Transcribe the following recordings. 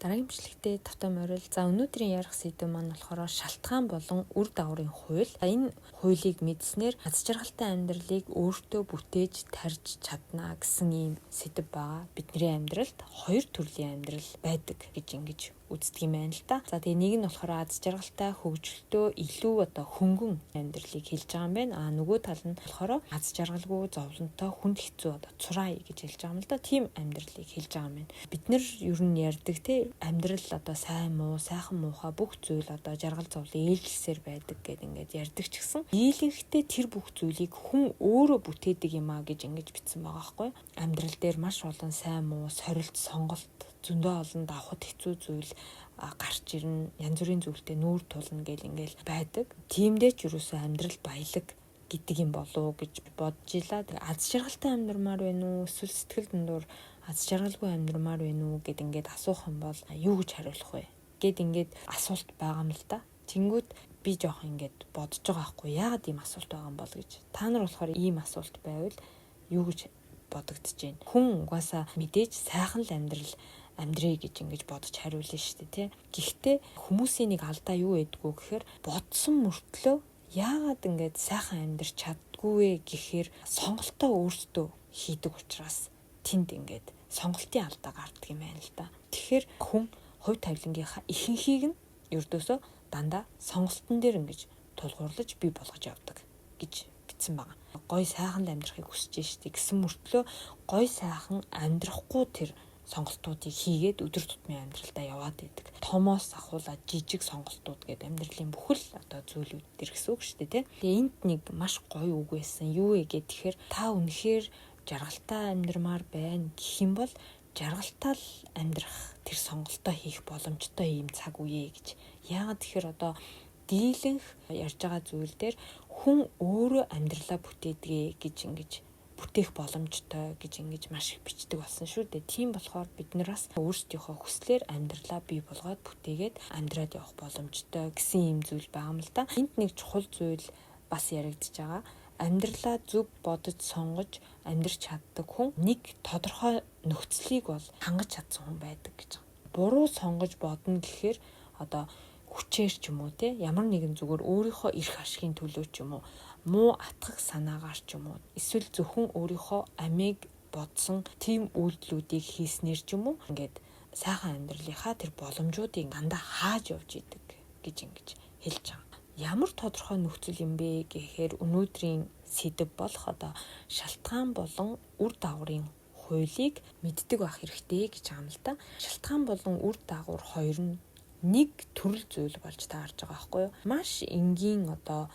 Дараагийн бичлэгтээ тавтай морил. За, өнөөдрийн ярих сэдэв маань болохоор шалтгаан болон үр дагаврын хууль. Энэ хуулийг мэдснээр аз жаргалтай амьдралыг өөртөө бүтээж тарьж чадна гэсэн ийм сэдэв байгаа. Бидний амьдралд хоёр төрлийн амьдрал байдаг гэж ингэж үздэг юм байна л да. За, тэгээ нэг нь болохоор аз жаргалтай, хөгжилтөө илүү одоо хөнгөн амьдралыг хэлж байгаа юм байна. А нөгөө тал нь болохоор аз жаргалгүй, зовлонтой, хүнд хэцүү, одоо цурай гэж хэлж байгаа юм л да. Тийм амьдралыг хэлж байгаа юм байна. Бид нар ер нь ярьдаг те, амьдрал одоо сайн муу, сайхан муухай, бүх зүйл одоо жаргал зовлон ээлжлсээр байдаг гэд ингээд ярьдаг ч гэсэн дийлэнхдээ тэр бүх зүйлийг хүн өөрөө бүтээдэг юм а гэж ингэж бичсэн байгаа байхгүй. Амьдрал дээр маш олон сайн муу, сорилт, сонголт, зөндөө олон давхад хэцүү зүйл гарч ирнэ, янз бүрийн зүйлтэй нүүр тулна гэл ингээл байдаг. Тиймдээ ч юусоо амьдрал баялаг гэдэг юм болов уу гэж бодож илаа. Аз жаргалтай амьдрмаар байна уу, эсвэл сэтгэл дундуур аз жаргалгүй амьдрмаар байна уу гэд ингээд асуух юм бол юу гэж хариулах вэ гэд ингээд асуулт байгаа юм л да. Тэнгүүд би жоох ингээд бодож байгаа байхгүй, яагаад ийм асуулт байгаа юм бол гэж. Та нар болохоор ийм асуулт байвал юу гэж бодогдож байна? Хүн угаасаа мэдээж сайхан л амьдрал амьдрий гэж ингэж бодож хариулна шүү дээ, тий. Гэхдээ хүмүүсийн нэг алдаа юу байдгүй гэхээр бодсон мөртлөө яагаад ингэж сайхан амьдрч чаддгүй вэ гэхээр сонголтоо өөрсдөө хийдэг учраас тэнд ингээд сонголтын алдаа гардаг юм байна л да. Тэгэхээр хүн хувь тавилангийнхаа ихэнхийг нь ердөөсөө дандаа сонголтон дээр ингэж тулгуурлаж бий болгож явдаг гэж бичсэн байгаа. Гой сайхан л амьдрахыг хүсэж штэ гэсэн мөртлөө гой сайхан амьдрахгүй тэр сонголтуудыг хийгээд өдөр тутмын амьдралдаа яваад идэг. Томоос ахуулаад жижиг сонголтууд гэдэг амьдралын бүхэл одоо зүйлүүд дэр гэсэн үг шүү дээ, тий. Тэгээ энд нэг маш гоё үг байсан. Юу вэ гэхээр та үнэхээр жаргалтай амьдрмаар байна гэх юм бол жаргалтай л амьдрах тэр сонголтоо хийх боломжтой ийм цаг үе гэж. Яагаад тэгэхээр одоо дийлэнх ярьж байгаа зүйл дээр хүн өөрөө амьдралаа бүтээдэг гэж ингэж бүтээх боломжтой гэж ингэж маш их бичдэг болсон шүү дээ. Тийм болохоор бид нар бас өөрсдийнхөө хүслээр амьдралаа бий болгоод бүтээгээд амьдраад явах боломжтой гэсэн ийм зүйл байгаа юм л да. Энд нэг чухал зүйл бас яригдж байгаа. Амьдралаа зөв бодож сонгож амьдрч чаддаг хүн нэг тодорхой нөхцөлийг бол хангаж чадсан хүн байдаг гэж. Буруу сонгож бодно гэхээр одоо хүчээр ч юм уу те, ямар нэгэн зүгээр өөрийнхөө эрх ашигын төлөө ч юм уу, муу атгах санаагаар ч юм уу, эсвэл зөвхөн өөрийнхөө амийг бодсон тийм үйлдэлүүдийг хийснээр ч юм уу, ингээд сайхан амьдралынхаа тэр боломжуудыг дандаа хааж явж идэг гэж ингэж хэлж байгаа. Ямар тодорхой нөхцөл юм бэ гэхээр өнөөдрийн сэдэв болох одоо шалтгаан болон үр дагаврын хуулийг мэддэг байх хэрэгтэй гэж байгаа юм л да. Шалтгаан болон үр дагавар хоёр нь нэг төрөл зүйл болж таарж байгаа байхгүй юу? Маш энгийн одоо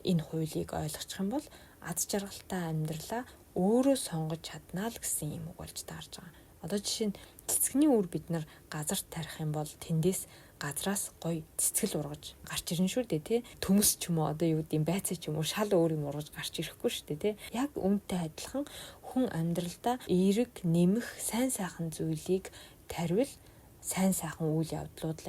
энэ хуулийг ойлгочих юм бол аз жаргалтай амьдралаа өөрөө сонгож чаднаа л гэсэн юм үг болж таарж байгаа. Одоо жишээ нь цэцгэний үр бид нар газар тарих юм бол тэндээс газраас гоё цэцгэл ургаж гарч ирнэ шүү дээ, тий. Төмөс ч юм уу, одоо юу гэдэг юм, байцаа ч юм уу, шал өөр юм ургаж гарч ирэхгүй шүү дээ, тий. Яг үүнтэй адилхан хүн амьдралдаа эерэг нэмэх сайн сайхан зүйлийг таривал сайн сайхан үйл явдлууд л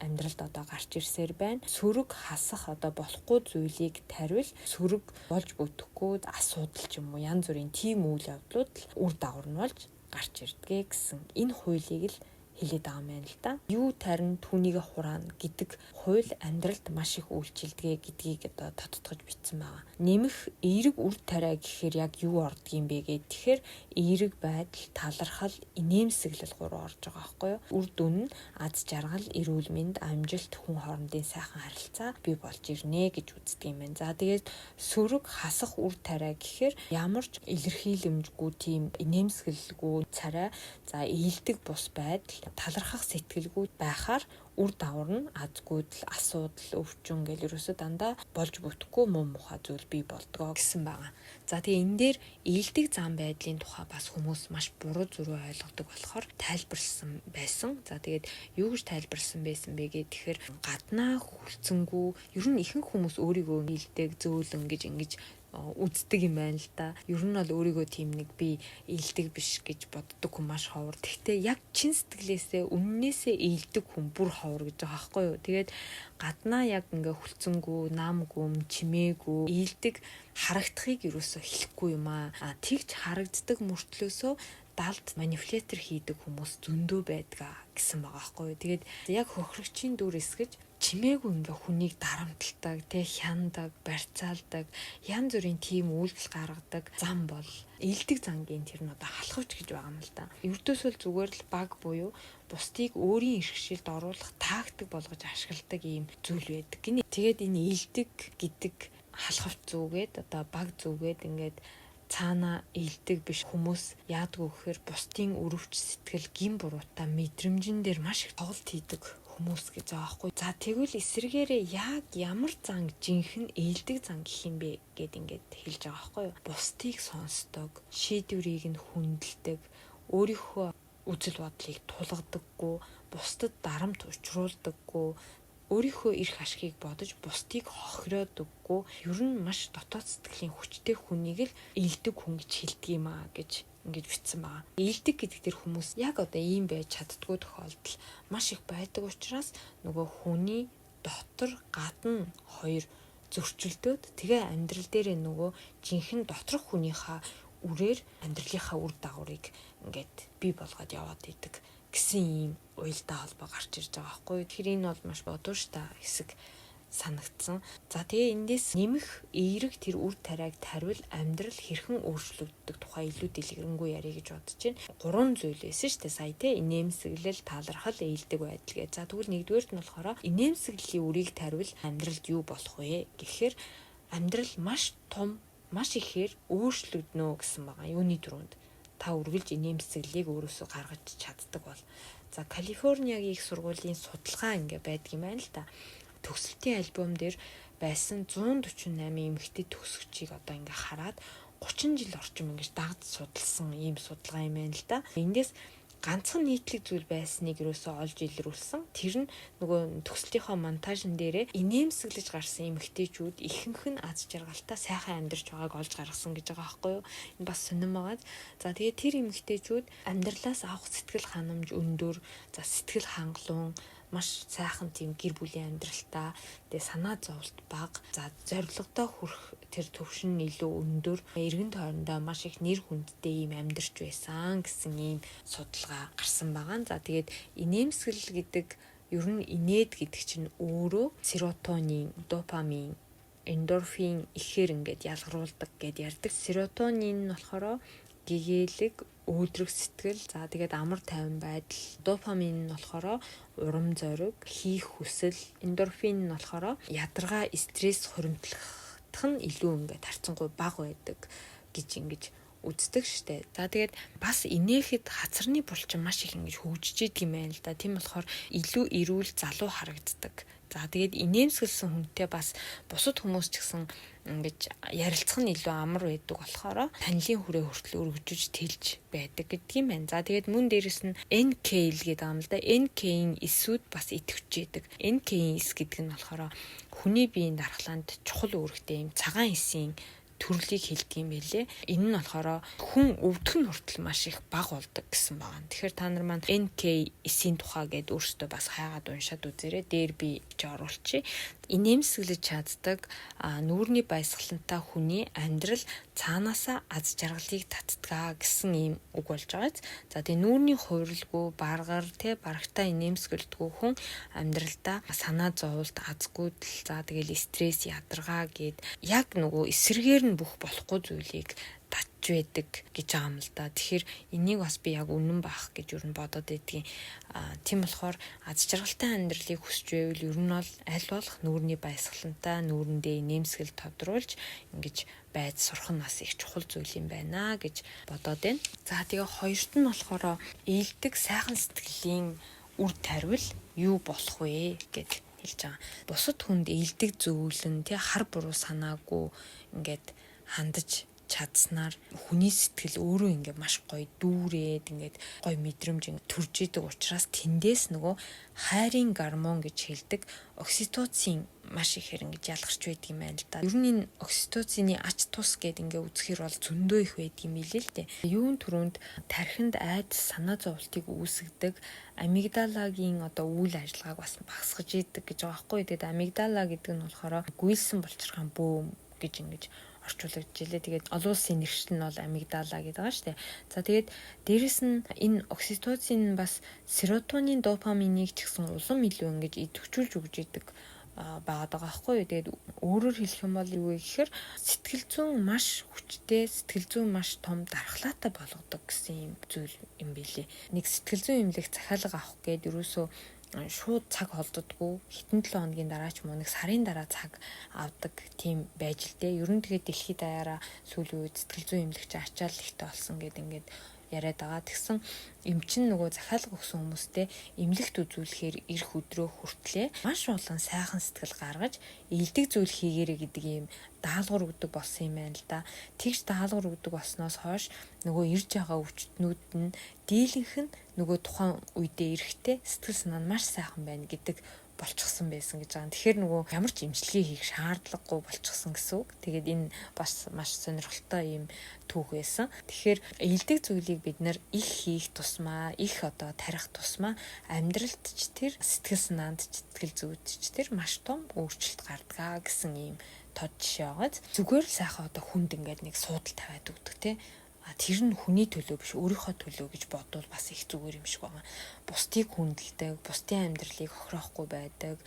амьдралд одоо гарч ирсээр байна. Сөрөг хасах одоо болохгүй зүйлийг таривал сөрөг болж бүтэхгүй асуудал ч юм уу, янз бүрийн тийм үйл явдлууд л үр дагавар нь болж гарч ирдгээ гэсэн энэ хуулийг л хэлээд байгаа юм байна л да. Юу тарина, түүнийг хураана гэдэг хууль амьдралд маш их үйлчилдэг гэдгийг одоо тодтогч бичсэн байгаа. Нэмэх эерэг үр тариа гэхээр яг юу ордог юм бэ гээд тэгэхээр эерэг байдал, талархал, инээмсэглэл гурав орж байгаа байхгүй юу? Үр дүн нь аз жаргал, эрүүл мэнд, амжилт, хүн хоорондын сайхан харилцаа бий болж ирнэ гэж үздэг юм байна. За, тэгээд сөрөг хасах үр тариа гэхээр ямар ч илэрхийлэмжгүй, тийм инээмсэглэлгүй царай, за ээлдэг бус байдал, талархах сэтгэлгүй байхаар үр дагавар нь азгүйдэл, асуудал, өвчин гэл ерөөсөө дандаа болж бүтэхгүй муу мухай зүйл бий болдгоо гэсэн байгаа. За, тэгээ энэ дээр ээлдэг зан байдлын тухай бас хүмүүс маш буруу зүрүү ойлгодог болохоор тайлбарлсан байсан. За, тэгээд юу гэж тайлбарлсан байсан бэ гэхээр тэгэхээр гаднаа хүлцэнгүү, ер нь ихэнх хүмүүс өөрийгөө ээлдэг, зөөлөн гэж ингэж үздэг юм байна л да. Ер нь бол өөрийгөө тийм нэг би ээлдэг биш гэж боддог хүн маш ховор. Гэхдээ яг чин сэтгэлээсээ, үннээсээ ээлдэг хүн бүр ховор гэж байгаа байхгүй юу. Тэгээд гаднаа яг ингээ хүлцэнгүү, нам гүм, чимээгүй ээлдэг харагдахыг юусоо хэлэхгүй юм аа. А тэгж харагддаг мөртлөөсөө далд манипулятор хийдэг хүмүүс зөндөө байдгаа гэсэн байгаа байхгүй юу. Тэгээд яг хохирогчийн дүр эсгэж чимээгүй ингээ хүнийг дарамталдаг, тэ хяндаг, барьцаалдаг, янз бүрийн тийм үйлдэл гаргадаг зам бол илдэг зангийн тэр нь одоо халахвч гэж байгаа юм л да. Ердөөсөө л зүгээр л баг буюу бусдыг өөрийн эрхшилд оруулах тактик болгож ашигладаг ийм зүйл байдаг гинэ. Тэгээд энэ илдэг гэдэг халахвч зүгээд одоо баг зүгээд ингээд цаана илдэг биш хүмүүс яадгүй гэхээр бусдын өрөвч сэтгэл гин буруутай мэдрэмжэн дээр маш их тоглолт хийдэг хүмүүс гэж байгаа байхгүй. За тэгвэл эсрэгээрээ яг ямар зан жинхэнэ ээлдэг зан гэх юм бэ гэд ингээд хэлж байгаа байхгүй юу. Бусдыг сонсдог, шийдвэрийг нь хүндэлдэг, өөрийнхөө үзэл бодлыг тулгадаггүй, бусдад дарамт учруулдаггүй, өөрийнхөө эрх ашигыг бодож бусдыг хохироодоггүй, ер нь маш дотоод сэтгэлийн хүчтэй хүнийг л ээлдэг хүн гэж хэлдэг юм аа гэж ингэж бичсэн байгаа. Ээлдэг гэдэг тэр хүмүүс яг одоо ийм байж чаддгүй тохиолдол маш их байдаг учраас нөгөө хүний дотор гадна хоёр зөрчилдөөд тэгээ амьдрал дээрээ нөгөө жинхэнэ доторх хүнийхээ үрээр амьдралынхаа үр дагаврыг ингээд бий болгоод яваад идэг гэсэн ийм уялдаа холбоо гарч ирж байгаа байхгүй юу. Тэгэхээр энэ бол маш бодууштай хэсэг санагдсан. За тэгээ эндээс нэмэх эерэг тэр үр тариаг таривал амьдрал хэрхэн өөрчлөгддөг тухай илүү дэлгэрэнгүй ярих гэж бодож байна. Гурван зүйл байсан шүү дээ сая те инээмсэглэл, талархал, ээлдэг байдал гэж. За тэгвэл нэгдүгээрт нь болохоор инээмсэглэлийн үрийг таривал амьдралд юу болох вэ гэхээр амьдрал маш том, маш ихээр өөрчлөгдөнө гэсэн байгаа. Юуны түрүүнд та үргэлж инээмсэглэлийг өөрөөсөө гаргаж чаддаг бол. За Калифорниагийн их сургуулийн судалгаа ингээ байдаг юм байна л да. Төгсөлтийн альбом дээр байсан 148 эмэгтэй төгсөгчийг одоо ингээ хараад 30 жил орчим ингэж дагд судалсан ийм судалгаа юм байна л да. Эндээс ганцхан нийтлэг зүйл байсныг юусоо олж илрүүлсэн. Тэр нь нөгөө төгсөлтийнхөө монтажн дээрээ инээмсэглэж гарсан эмэгтэйчүүд ихэнх нь аз жаргалтай сайхан амьдарч байгааг олж гаргасан гэж байгаа байхгүй юу? Энэ бас сонирн байгаа. За тэгээд тэр эмэгтэйчүүд амьдралаас авах сэтгэл ханамж өндөр, за сэтгэл хангалуун, маш сайхан тийм гэр бүлийн амьдралтай, тэгээ санаа зовлт бага, за зорилгодоо хүрэх тэр төвшин нь илүү өндөр, эргэн тойрондоо маш их нэр хүндтэй ийм амьдарч байсан гэсэн ийм судалгаа гарсан байгаа. За тэгээд инээмсэглэл гэдэг ер нь инээд гэдэг чинь өөрөө серотонин, допамин, эндорфин ихээр ингээд ялгаруулдаг гэд ярьдаг. Серотонин нь болохоор гэгээлэг, өөдрөг сэтгэл, за тэгээд амар тайван байдал, допамин нь болохоор урам зориг, хийх хүсэл, эндорфин нь болохоор ядаргаа, стресс хуримтлах нь илүү ингээд харьцангуй бага байдаг гэж ингэж үздэг штэ. За тэгээд бас инээхэд хацарны булчин маш их ингэж хөгжиж идэг юм байна л да. Тийм болохоор илүү эрүүл залуу харагддаг. За тэгээд инээмсэглсэн хүнтэй бас бусад хүмүүс ч гэсэн ингэж ярилцах нь илүү амар байдаг болохоор танилын хүрээ хүртэл өргөжж тэлж байдаг гэдэг юм байна. За тэгээд мөн дээрэс нь NK л гэдэг юм л да. NK-ийн эсүүд бас идэвхжээдэг. NK-ийн эс гэдэг нь болохоор хүний биеийн дархлаанд чухал үүрэгтэй юм цагаан эсийн төрлийг хэлдэг юм байлээ. Энэ нь болохоор хүн өвдөх нь хүртэл маш их бага болдог гэсэн байгаа. Тэгэхээр та нар маань NK эсийн тухай гэд өөрсдөө бас хайгаад уншаад үзээрэй. Дээр би ч оруулчих. Инээмсэглэж чаддаг нүүрний баясгалантай хүний амьдрал цаанаасаа аз жаргалыг татдгаа гэсэн ийм үг болж байгаа. За тэгээ нүүрний хувирлгүй, баргар, тэ барагтаа инээмсэглэдэггүй хүн амьдралдаа санаа зовлт, азгүйдэл, за тэгэл стресс, ядаргаа гэд яг нөгөө эсрэгээр нь бүх болохгүй зүйлийг татж байдаг гэж байгаа юм л да. Тэгэхээр энийг бас би яг үнэн баах гэж юу н бодоод байдгийн. Тийм болохоор аз жаргалтай амьдралыг хүсч байвал ер нь бол аль болох нүүрний баясгалантай, нүүрэндээ нэмсгэл тодруулж ингэж байж сурах нь бас их чухал зүйл юм байна гэж бодоод байна. За тэгээ хоёрт нь болохоор ээлдэг сайхан сэтгэлийн үр таривал юу болох вэ гэд хэлж байгаа. Бусад хүнд ээлдэг зөвлөн тий хар буруу санаагүй ингээд хандаж чадсанаар хүний сэтгэл өөрөө ингээ маш гоё дүүрээд ингээд гоё мэдрэмж ингээ төрж идэг учраас тэндээс нөгөө хайрын гормон гэж хэлдэг окситоцин маш ихээр ингэж ялгарч байдаг юм байна л да. Ер нь энэ окситоцины ач тус гэд ингээ үзэхэр бол зөндөө их байдаг юм билээ л дээ. Юун түрүүнд тархинд айдас санаа зовлтыг үүсгэдэг амигдалагийн одоо үйл ажиллагааг бас багасгаж идэг гэж байгаа байхгүй. Тэгээд амигдала гэдэг нь болохоор гүйлсэн булчирхаан бөөм гэж ингэж орчуулагдж илээ. Тэгээд олон улсын нэршил нь бол амигдала гэдэг байгаа шүү дээ. За, тэгээд дээрэс нь энэ окситоцин бас серотонин, допаминыг ч гэсэн улам илүү ингэж идэвхжүүлж өгч идэг байгаад байгаа байхгүй юу. Тэгээд өөрөөр хэлэх юм бол юу вэ гэхээр сэтгэл зүйн маш хүчтэй, сэтгэл зүйн маш том дархлаатай болгодог гэсэн юм зүйл юм билээ. Нэг сэтгэл зүйн эмнэлэг захиалга авах гээд ерөөсөө шууд цаг холддоггүй, хэдэн 7 хоногийн дараа ч юм уу, нэг сарын дараа цаг авдаг тийм байж л дээ. Ер нь тэгээд дэлхийд даяараа сүүлийн үед сэтгэл зүйн эмнэлэг ачаал ихтэй болсон гэдэг ингээд яриад байгаа. Тэгсэн эмчин нөгөө захиалга өгсөн хүмүүстэй эмнэлэгт үзүүлэхээр ирэх өдрөө хүртлээ маш олон сайхан сэтгэл гаргаж, эелдэг зүйл хийгээрэй гэдэг ийм даалгавар өгдөг болсон юм байна л да. Тэгж даалгавар өгдөг болсноос хойш нөгөө ирж байгаа өвчтнүүд нь дийлэнх нь нөгөө тухайн үедээ ирэхдээ сэтгэл санаа нь маш сайхан байна гэдэг болчихсон байсан гэж байгаа. Тэгэхээр нөгөө ямар ч эмчилгээ хийх шаардлагагүй болчихсон гэсэн үг. Тэгээд энэ бас маш сонирхолтой юм түүх байсан. Тэгэхээр эелдэг зүйлийг бид нар их хийх тусмаа, их одоо тарих тусмаа амьдралд ч тэр, сэтгэл санаанд ч, сэтгэл зүйд ч тэр маш том өөрчлөлт гардгаа гэсэн ийм тод жишээ байгаа. Зүгээр л сайхан одоо хүнд ингээд нэг суудал тавиад өгдөг, те. А тэр нь хүний төлөө биш, өөрийнхөө төлөө гэж бодвол бас их зүгээр юм шиг байгаа. Бусдыг хүндэлдэг, бусдын амьдралыг хохироохгүй байдаг,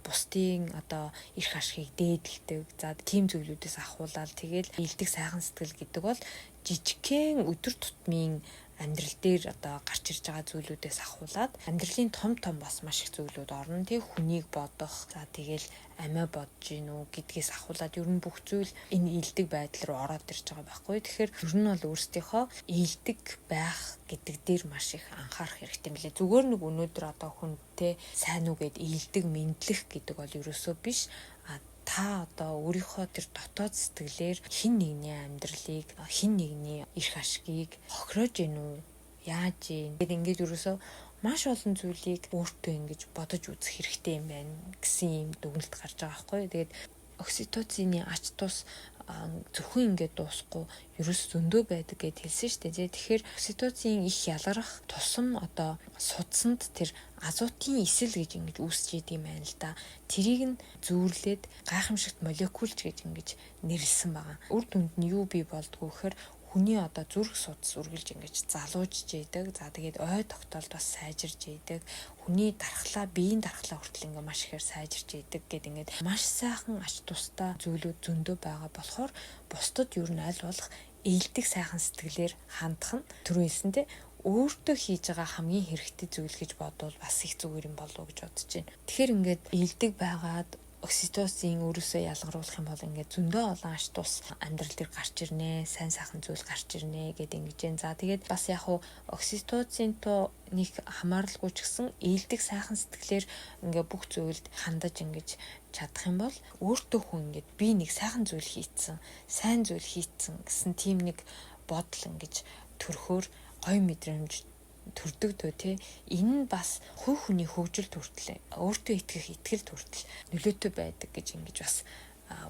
бусдын одоо эрх ашигыг дээдэлдэг. За, тийм зүйлүүдээс ахуулаад тэгэл эелдэг сайхан сэтгэл гэдэг бол жижигхэн өдөр тутмын амьдрал дээр одоо гарч ирж байгаа зүйлүүдээс ахуулаад амьдралын том том бас маш их зүйлүүд орно. Тэг хүнийг бодох, за тэгэл амиа бодож гин үү гэдгээс ахуулаад ер нь бүх зүйл энэ эелдэг байдал руу ороод ирж байгаа байхгүй. Тэгэхээр ер нь бол өөрсдийнхөө эелдэг байх гэдэг дээр маш их анхаарах хэрэгтэй юм лээ. Зүгээр нэг өнөөдөр одоо хүнтэй сайн уу гэд эелдэг мэндлэх гэдэг бол ерөөсөө биш. А та одоо өөрийнхөө тэр дотоод сэтгэлээр хэн нэгний амьдралыг, хэн нэгний эрх ашгийг хохироож гин үү? Яаж юм? Тэгэд ингээд ерөөсөө маш олон зүйлийг өөртөө ингэж бодож үзэх хэрэгтэй юм байна гэсэн юм дүгнэлт гарч байгаа байхгүй юу. Тэгээд окситоцины ач тус зөвхөн ингээд дуусахгүй, ерөөс зөндөө байдаг гэд хэлсэн шүү дээ. Тэгэхээр окситоцин их ялгарах тусам одоо судсанд тэр азотын эсэл гэж ингэж үүсэж идэг юм байна л да. Тэрийг нь зүүрлээд гайхамшигт молекулч гэж ингэж нэрлсэн байгаа. Үр дүнд нь юу бий болдгоо гэхээр хүний одоо зүрх судас үргэлж ингэж залуужж идэг. За, тэгээд ой тогтоолд бас сайжирж идэг. Хүний дархлаа, биеийн дархлаа хүртэл ингээ маш ихээр сайжирч идэг гэд ингээд маш сайхан ач тустай зүйлүүд зөндөө байгаа болохоор бусдад юу нь аль болох эелдэг сайхан сэтгэлээр хандах нь түрүү хэлсэн те, өөртөө хийж байгаа хамгийн хэрэгтэй зүйл гэж бодвол бас их зүгээр юм болов уу гэж бодож байна. Тэгэхээр ингээд эелдэг байгаад окситоцин өөрөөсөө ялгаруулах юм бол ингээд зөндөө олон ач тус амьдрал дээр гарч ирнэ, сайн сайхан зүйл гарч ирнэ гэдэг ингэж байна. За, тэгээд бас яг хуу окситоцин тоо нэг хамааралгүй ч гэсэн эелдэг сайхан сэтгэлээр ингээ бүх зүйлд хандаж ингэж чадах юм бол өөртөө хүн ингээд би нэг сайхан зүйл хийцэн, сайн зүйл хийцэн гэсэн тийм нэг бодол ингэж төрхөөр гоё мэдрэмж төрдөг дөө, тий. Энэ нь бас хувь хүний хөгжилд хүртэл, өөртөө итгэх итгэл хүртэл нөлөөтэй байдаг гэж ингэж бас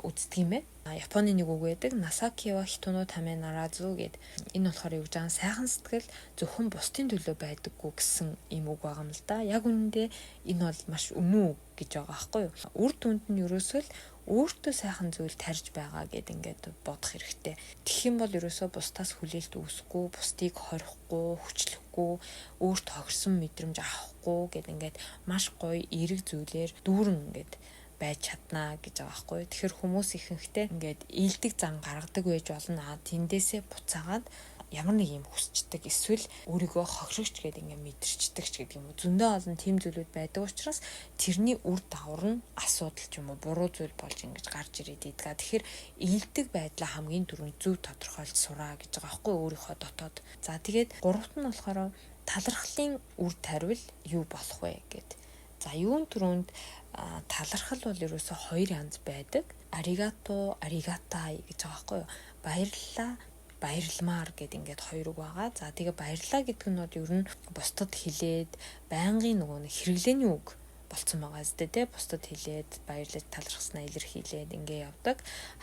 үздэг юм байна. Японы нэг үг байдаг. Насаки ва хитоно таме наразу гэд. Энэ болохоор юу гэж байгаа, сайхан сэтгэл зөвхөн бусдын төлөө байдаггүй гэсэн ийм үг байгаа юм л да. Яг үнэндээ энэ бол маш үнэн үг гэж байгаа байхгүй юу? Үр дүнд нь ерөөсөө л өөртөө сайхан зүйл тарьж байгаа гэд ингээд бодох хэрэгтэй. Тэгэх юм бол ерөөсөө бусдаас хүлээлт үүсэхгүй, бусдыг хорихгүй, хүчлэхгүй, өөрт хохирсон мэдрэмж авахгүй гэд ингээд маш гоё эерэг зүйлээр дүүрэн ингээд байж чаднаа гэж байгаа байхгүй. Тэгэхээр хүмүүс ихэнхдээ ингээд эелдэг зан гаргадаг байж болно. А тэндээсээ буцаагаад ямар нэг юм хүсчдэг, эсвэл өөрийгөө хохирогч гэдэг ингээд мэдэрчдэг ч гэдэг юм уу. Зөндөө олон тийм зүйлүүд байдаг учраас тэрний үр дагавар нь асуудал ч юм уу, буруу зүйл болж ингэж гарч ирээд идэг. Тэгэхээр эелдэг байдлаа хамгийн түрүүнд зөв тодорхойлж сураа гэж байгаа байхгүй, өөрийнхөө дотоод. За, тэгээд гуравт нь болохоор талархлын үр тариул юу болох вэ гэд. За, юун түрүүнд талархал бол ерөөсө хоёр янз байдаг. Аригато, аригатай гэж байгаа байхгүй юу? Баярлалаа, баярламаар гэд ингээд хоёр үг байгаа. За, тэгээ баярлалаа гэдэг нь бол ер нь бусдад хэлээд байнгын нөгөө нэг хэрэглээний үг болцсон байгаа зү, тэ, бусдад хэлээд баярлаж талархснаа илэрхийлээд ингээ явдаг.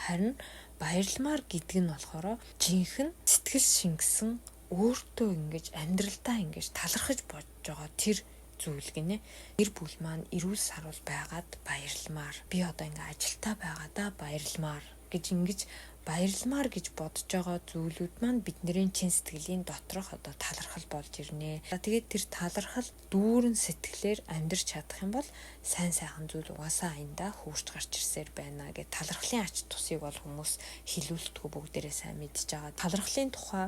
Харин баярламаар гэдэг нь болохоор жинхэнэ сэтгэл шингэсэн, өөртөө ингэж амьдралдаа ингэж талархаж бодож байгаа тэр зүйл гинэ. Гэр бүл маань эрүүл саруул байгаад баярламаар. Би одоо ингээ ажилтаа байгаадаа баярламаар. гэж ингэж баярламаар гэж бодож байгаа зүйлүүд маань бидний чин сэтгэлийн доторх одоо талархал болж ирнэ. Тэгээд тэр талархал дүүрэн сэтгэлээр амьдрч чадах юм бол сайн сайхан зүйл угаасаа аяндаа хөөрч гарч ирсээр байна гэх талархлын ач тусыг бол хүмүүс хилүүлдэггүй бүгдээрээ сайн мэдж байгаа. Талархлын тухай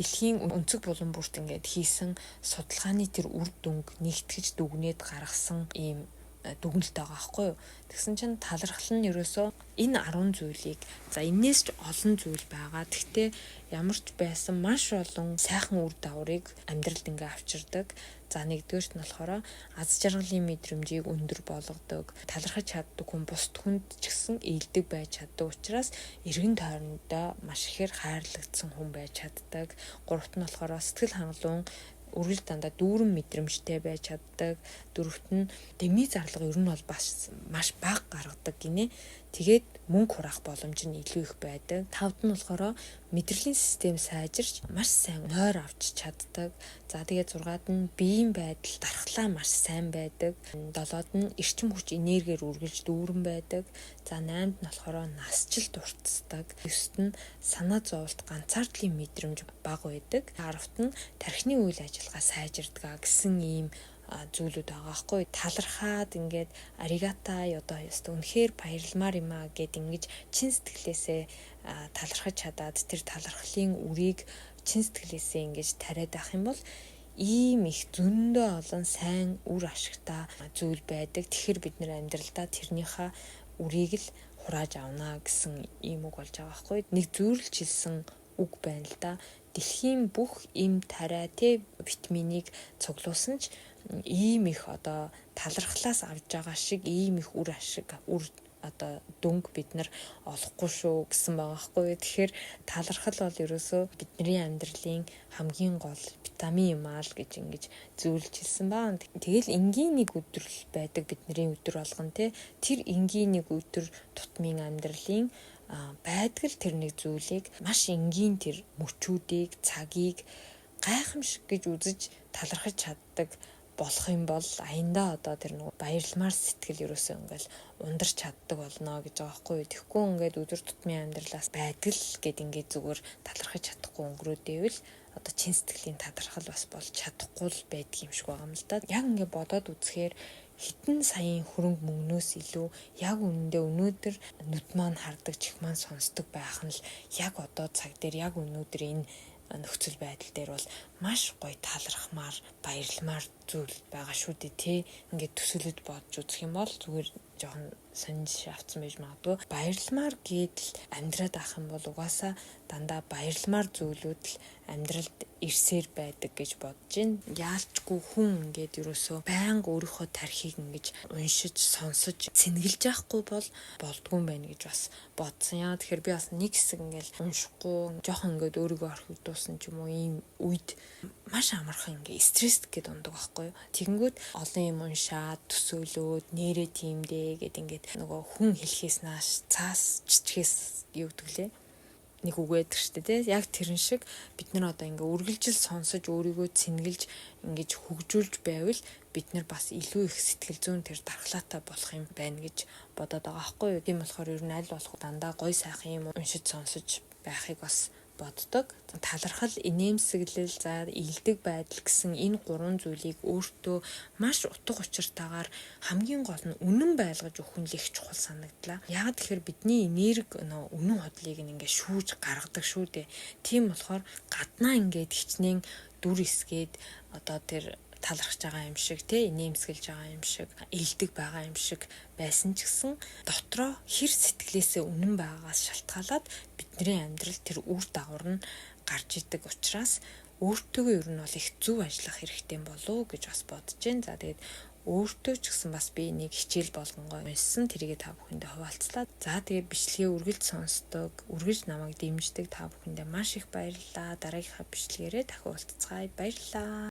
дэлхийн өнцөг булан бүрт ингээд хийсэн судалгааны тэр үр дүнг нэгтгэж дүгнээд гаргасан ийм дүгнэлт байгаа байхгүй юу. Тэгсэн чинь талархал нь ерөөсөө энэ 10 зүйлийг, за, энээс ч олон зүйл байгаа. Тэгтээ ямар ч байсан маш олон сайхан үр дагаврыг амьдралд ингээ авчирдаг. За, нэгдүгээрт нь болохоор аз жаргалын мэдрэмжийг өндөр болгодог. Талархаж чаддаг хүн бусад хүнд ч гэсэн эелдэг байж чаддаг учраас эргэн тойрондоо маш ихээр хайрлагдсан хүн байж чаддаг. Гуравт нь болохоор сэтгэл хангалуун, үргэлж дандаа дүүрэн мэдрэмжтэй байж чаддаг. Дөрөвт нь дэмий зарлага ер нь бол бас маш бага гаргадаг гинэ. Тэгээд мөнгө хураах боломж нь илүү их байдаг. Тавд нь болохоор мэдрэлийн систем сайжирч маш сайн нойр авч чаддаг. За, тэгээд зургаад нь биеийн байдал дархлаа маш сайн байдаг. Долоод нь эрчим хүч, энергиэр үргэлж дүүрэн байдаг. За, наймд нь болохоор насжилт уртасдаг. Ёст нь санаа зовлт, ганцаардлын мэдрэмж бага байдаг. Аравт нь тархины үйл ажиллагаа сайжирдаг гэсэн ийм зүйлүүд байгаа байхгүй. Талархаад ингээд аригата одоо ёстой, үнэхээр баярламаар юм аа гэд ингэж чин сэтгэлээсээ талархаж чадаад, тэр талархлын үрийг чин сэтгэлээсээ ингэж тариад авах юм бол ийм их зөндөө олон сайн үр ашигтай зүйл байдаг. Тэгэхээр бид нэр амьдралдаа тэрнийхээ үрийг л хурааж авна гэсэн ийм үг болж байгаа байхгүй. Нэг зүйрлж хэлсэн үг байна л да. Дэлхийн бүх эм тариа те витаминыг цуглуулсан ч ийм их одоо талархлаас авж байгаа шиг ийм их үр ашиг, үр одоо дүнг бид нар олохгүй шүү гэсэн байгаа байхгүй. Тэгэхээр талархал бол ерөөсөө бидний амьдралын хамгийн гол витамин юм аа л гэж ингэж зөвлөж хэлсэн баа. Тэгэл энгийн нэг өдөр л байдаг бидний өдөр болгон те. Тэр энгийн нэг өдөр тутмын амьдралын байдаг л тэр нэг зүйлийг, маш энгийн тэр мөчүүдийг, цагийг гайхамшиг гэж үзэж талархаж чаддаг болох юм бол аяндаа одоо тэр нэг баярламаар сэтгэл ерөөсөө ингээл ундарч чаддаг болно гэж байгаа байхгүй юу. Тэгэхгүй ингээд өдөр тутмын амьдралаас байдаг л гэд ингээд зүгээр талархаж чадахгүй өнгөрөөдөөвэл одоо чин сэтгэлийн талархал бас болж чадахгүй л байдаг юм шиг байгаа юм л да. Яг ингээд бодоод үзэхээр хэдэн саяын хөрөнгө мөнгнөөс илүү яг үнэндээ өнөөдөр нүд маань хардаг, чих маань сонсдог байх нь л яг одоо цаг дээр, яг өнөөдөр энэ нөхцөл байдал дээр бол маш гоё талархмаар, баярламаар зүйл байгаа шүү дээ, тий. Ингээд төсөөлөд бодож үзэх юм бол зүгээр жоохон сонж авцсан байж магадгүй. Баярламаар гэдэл амьдраад авах юм бол угаасаа дандаа баярламаар зүйлүүд л амьдралд ирсээр байдаг гэж бодож байна. Яалчгүй хүн ингээд ерөөсөө байнга өөрийнхөө тархийг ингэж уншиж, сонсож, цэнгэлж яахгүй бол болдгүй юм байна гэж бас бодсон. Яа, тэгэхээр би бас нэг хэсэг ингээл уншихгүй, жоохон ингээд өөрийгөө орхигдуулсан ч юм уу, ийм үед маш амархан ингээ стресс гээд ундаг байхгүй юу. Тэгэнгүүт олон юм уншаад, төсөөлөөд нэрээ тиймдээ гэд ингээд нөгөө хүн хэлхээс нааш цаас чичгээс юу гэдэг лээ, нэг үг байдаг шүү дээ, тий. Яг тэрэн шиг бид нар одоо ингээ үргэлжил сонсож, өөрийгөө цэнгэлж ингэж хөгжүүлж байвал бид нар бас илүү их сэтгэл зүйн тэр дархлаатай болох юм байна гэж бодоод байгаа байхгүй юу. Тийм болохоор ер нь аль болох дандаа гой сайхан юм уншиж сонсож байхыг бас боддог. Талархал, инээмсэглэл, за, эелдэг байдал гэсэн энэ гурван зүйлийг өөртөө маш утга учиртайгаар, хамгийн гол нь үнэн байлгаж өгөх нь л их чухал санагдлаа. Яг тэгэхээр бидний энерги нөө үнэн худлыг ингээ шүүж гаргадаг шүү дээ. Тийм болохоор гаднаа ингээд хичнээн дүр эсгээд одоо тэр талархаж байгаа юм шиг те, инээмсэглэж байгаа юм шиг, эелдэг байгаа юм шиг байсан ч гэсэн дотроо хэр сэтгэлээсээ үнэн байгаагаас шалтгаалаад бидний амьдрал тэр үр дагавар нь гарч идэг учраас өөртөөгөө ер нь бол их зөв ажиллах хэрэгтэй болов уу гэж бас бодож байна. За, тэгээд өөртөө ч гэсэн бас би нэг хичээл болгонгой уншсан, тэрийгээ та бүхэндээ хуваалцлаа. За, тэгээд бичлэгээ үргэлж сонсдог, үргэлж намайг дэмждэг та бүхэндээ маш их баярлалаа. Дараагийнхаа бичлэгээрээ дахин уулзцгаая. Баярлалаа.